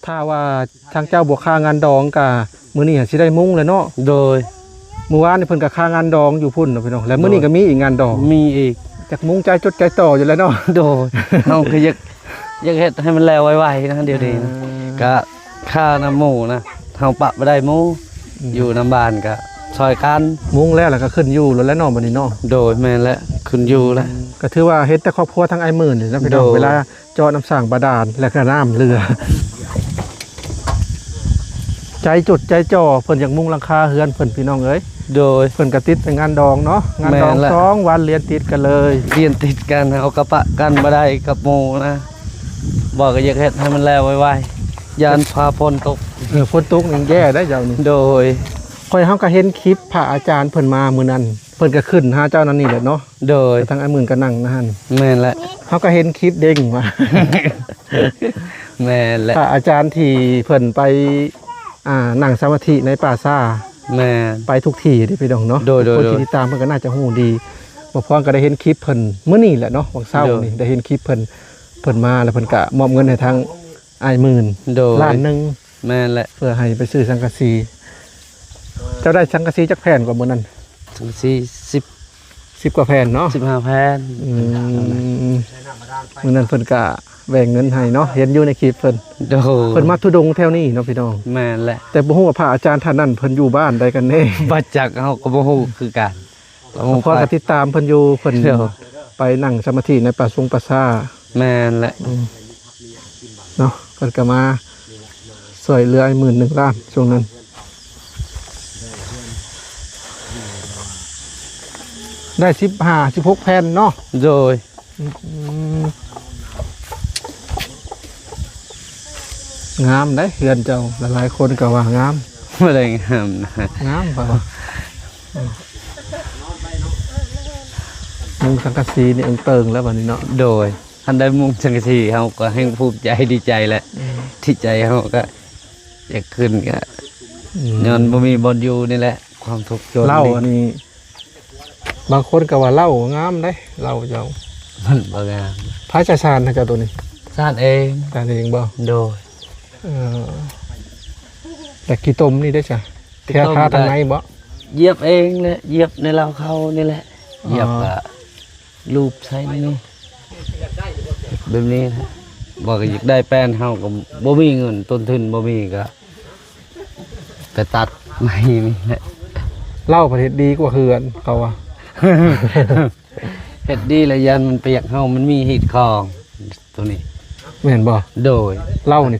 ຖ້າວ່າທາງເຈົ້າບໍ່ຄ່າງານດອງກະ ມື້ນີ້ຫາຊິໄດ້ມຸງແລ້ວເນາະ. ໂດຍ ມື້ວານນີ້ເພິ່ນກະຄ່າງານດອງຢູ່ພຸ້ນເນາະພີ່ນ້ອງ ແລະມື້ນີ້ກະມີອີກງານດອງ ມີອີກ. ຈັກມຸງໃຈຈົດໃຈຕໍ່ຢູ່ແລ້ວເນາະ. ໂດຍ ເຮົາກະຢາກ ຢາກເຮັດໃຫ້ມັນແລ້ວໄວໆນະ ດຽວນີ້ນະ. ເອີ ກະຄ່ານຳໝູ່ນະ ເຮົາປະບໍ່ໄດ້ໝູ່ ອືມ ຢູ່ນຳບ້ານກະຊ່ອຍກັນ. ມຸງແລ້ວລະກະຂຶ້ນຢູ່ໂລດແລ້ວເນາະ ບັດນີ້ເນາະ. ໂດຍ ແມ່ນແຫຼະ ຂຶ້ນຢູ່ແຫຼະ. ກະຖືວ່າເຮັດແຕ່ຄອບຄົວທາງອ້າຍໝື່ນນີ້ນະພີ່ນ້ອງ. ໂດຍ ເວລາ ເຈາະນ້ຳສ້າງບາດານ ແລະກະນ້ຳເຫຼືອ. ໃຈຈົດໃຈຈໍ່ ເພິ່ນຢາກມຸງຫຼັງຄາເຮືອນເພິ່ນພີ່ນ້ອງເອີຍ. ໂດຍ ເພິ່ນກະຕິດແຕ່ງານດອງເນາະ ງານດອງ ແມ່ນແຫຼະ ສອງວັນລຽນຕິດກັນເລີຍ. ລຽນຕິດກັນ ເຮົາກະປະກັນບໍ່ໄດ້ກັບໝູ່ນະ ບໍ່ກະຢາກເຮັດໃຫ້ມັນແລ້ວໄວໆ ຢ້ານຟ້າຝົນຕົກ. ເອີ ຝົນຕົກນີ້ແຍ່ໄດ໋ເຈົ້ານີ້. ໂດຍ ຂ້ອຍເຮົາກະເຫັນຄລິບພະອາຈານເພິ່ນມາມື້ນັ້ນ ເພິ່ນກະຂຶ້ນຫາເຈົ້ານັ້ນນີ້ແຫຼະເນາະ. ໂດຍ ທາງອ້າຍໝື່ນກະນັ່ງນະຫັ້ນ. ແມ່ນແຫຼະ ເຮົາກະເຫັນຄລິບເດ້ງມາ. ແມ່ນແຫຼະ ພະອາຈານທີ່ເພິ່ນໄປ ອ່າ ນັ່ງສະມາທິໃນປ່າຊ້າ. ແມ່ນ ໄປທຸກທີ່ເດ້ພີ່ນ້ອງເນາະ. ໂດຍ ໂດຍ ຄົນທີ່ຕິດຕາມເພິ່ນກະໜ້າຈະຮູ້ດີ. ບ່າວພອນກະໄດ້ເຫັນຄລິບເພິ່ນມື້ນີ້ແຫຼະເນາະ ວັນເສົານີ້ ໂດຍ ໄດ້ເຫັນຄລິບເພິ່ນ ເພິ່ນມາແລ້ວເພິ່ນກະມອບເງິນໃຫ້ທາງອ້າຍໝື່ນ ໂດຍ ລ້ານໜຶ່ງ. ແມ່ນແຫຼະ ເພື່ອໃຫ້ໄປຊື້ສັງກະສີ. ເຈົ້າໄດ້ສັງກະສີຈັກແຜ່ນກວ່າມື້ນັ້ນ? ສັງກະສີສິບ ສິບກວ່າແຜ່ນເນາະ. ສິບຫ້າແຜ່ນ. ອືມ ມື້ນັ້ນເພິ່ນກະແບ່ງເງິນໃຫ້ເນາະ ເຫັນຢູ່ໃນຄລິບເພິ່ນ. ໂດຍ ເພິ່ນມາທຸດົງແຖວນີ້ເນາະພີ່ນ້ອງ. ແມ່ນແຫຼະ ແຕ່ບໍ່ຮູ້ວ່າພະອາຈານທ່ານນັ້ນເພິ່ນຢູ່ບ້ານໃດກັນແນ່. ບໍ່ຈັກ ເຮົາກະບໍ່ຮູ້ຄືກັນ. ພໍ່ກະຕິດຕາມເພິ່ນຢູ່ ເພິ່ນ ໂດຍ ໄປນັ່ງສະມາທິໃນປ່າຊົງປ່າຊ້າ. ແມ່ນແຫຼະ ອືມ ເນາະ ເພິ່ນກະມາຊ່ວຍເຫຼືອອ້າຍໝື່ນໜຶ່ງລ້ານຊ່ວງນັ້ນ. ໄດ້ສິບຫ້າ ສິບຫົກແຜ່ນເນາະ. ໂດຍ ອືມ ງາມເດ້ເຮືອນເຈົ້າ ຫຼາຍໆຄົນກະວ່າງາມ. ບໍ່ໄດ້ງາມນະ ງາມ ເຂົາວ່າ. ອືມ ມຸງສັງກະສີນີ້ເອີງເຕີງແລ້ວບັດນີ້ເນາະ. ໂດຍ ຄັນໄດ້ມຸງສັງກະສີເຮົາກະແຮ່ງພູມໃຈ ດີໃຈແຫຼະ. ອືມ ທີ່ໃຈເຮົາກະຢາກຂຶ້ນກະ ອືມ ຍ້ອນບໍ່ມີບ່ອນຢູ່ນີ້ແຫຼະ ຄວາມທຸກຈົນ. ເຫຼົ້າອັນນີ້ ບາງຄົນກະວ່າເຫຼົ້າງາມເດ້ ເຫຼົ້າເຈົ້າ. ມັນບໍ່ງາມ. ໃຜຈະສານໃຫ້ເຈົ້າໂຕນີ້? ສານເອງ. ສານເອງບໍ່? ໂດຍ ເອີ ແລ້ວຂີ້ຕົມນີ້ເດ້ຊະ? ແຖວທາທາງໃນບໍ່? ຢຽບເອງແຫຼະ ຢຽບໃນເຫຼົ້າເຂົານີ້ແຫຼະ. ອໍ ຢຽບກະລູບໃສ່ນີ້ ແບບນີ້ແຫຼະ. ບໍ່ກະຢາກໄດ້ແປ້ນ ເຮົາກະບໍ່ມີເງິນ ຕົ້ນທຶນບໍ່ມີ ກະໄປຕັດໃໝ່ນີ້ແຫຼະ. ເຫຼົ້າພັດເຮັດດີກວ່າເຮືອນເຂົາວ່າ. ເຮັດດີລະຢ້ານມັນປຽກ ເຮົາມັນມີຮີດຄອງໂຕນີ້. ແມ່ນບໍ່? ໂດຍ ເຫຼົ້ານີ້